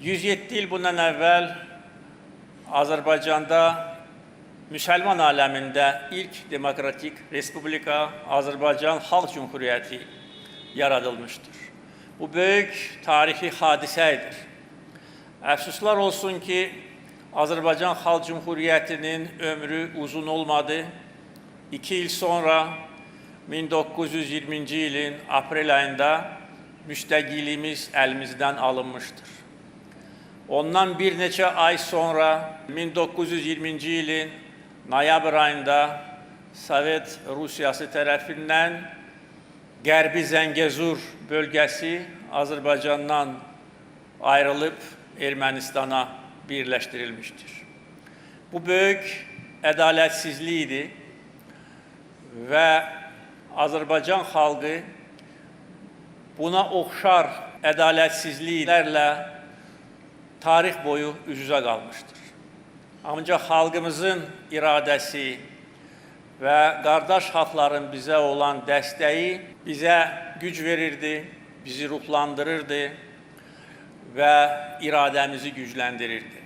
107 il bundan əvvəl Azərbaycanda müsəlman aləmində ilk demokratik respublika Azərbaycan Xalq Cümhuriyyəti yaradılmışdır. Bu böyük tarixi hadisə idi. Əfsuslar olsun ki, Azərbaycan Xalq Cümhuriyyətinin ömrü uzun olmadı. 2 il sonra 1920-ci ilin aprel ayında müstəqilliyimiz əlimizdən alınmışdır. Ondan bir neçə ay sonra 1920-ci ilin noyabr ayında Sovet Rusiyası tərəfindən Qərbi Zəngəzur bölgəsi Azərbaycandan ayrılıb Ermənistana birləşdirilmişdir. Bu böyük ədalətsizlik idi və Azərbaycan xalqı buna oxşar ədalətsizliklərlə tarix boyu üz-üzə qalmışdır. Ancaq xalqımızın iradəsi və qardaş xalqların bizə olan dəstəyi bizə güc verirdi, bizi ruhlandırırdı və iradəmizi gücləndirirdi.